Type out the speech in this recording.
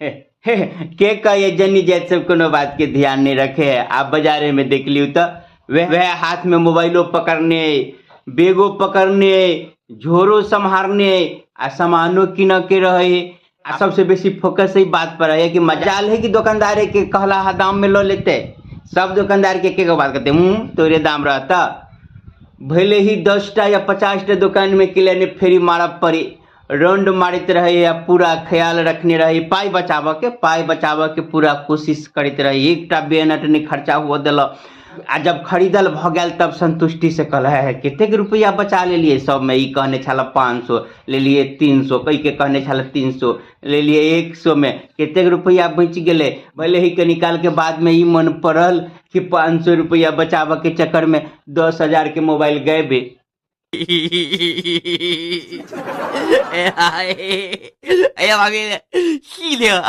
हे के कहे जनी जाति सब कोनो बात के ध्यान नहीं रखे है। आप बाजारे में देख लियो तो वह हाथ में मोबाइलो पकड़ने, बैगो पकड़ने, झोरो सम्हारने आ सामानो किन के रहे। आ सबसे बेसी फोकस एहि बात पर रहे कि मजाल है कि दुकानदार के कहला हा दाम में ल लेते। सब दुकानदार के एके गो बात कहते, तोरे दाम रहता। भले ही 10टा या 50टा दुकान में के लिए फेरी मारब पड़ी, राउंड मारैत रहे आ पूरा ख्याल रखने रहे, पाइ बचाबऽ के, पाइ बचाबऽ के पूरा कोशिश करैत रहे, एकटा बेनट नहि खर्चा हुअ देलक। आ जब खरीदल भऽ गेल तब संतुष्टि से कहल है कतेक रुपैआ बचा लेलियै। सबमे ई कहने छल 500, लेलियै 300, कहि के कहने छल 300, लेलियै 100 मे, कतेक रुपैआ बचि गेलै। भले ही कनी काल के बादमे ई मन पड़ल कि 500 रुपैआ बचाबऽ के चक्कर मे 10,000 के मोबाइल गायबे। 哎呀，哎呀，妈逼，细的。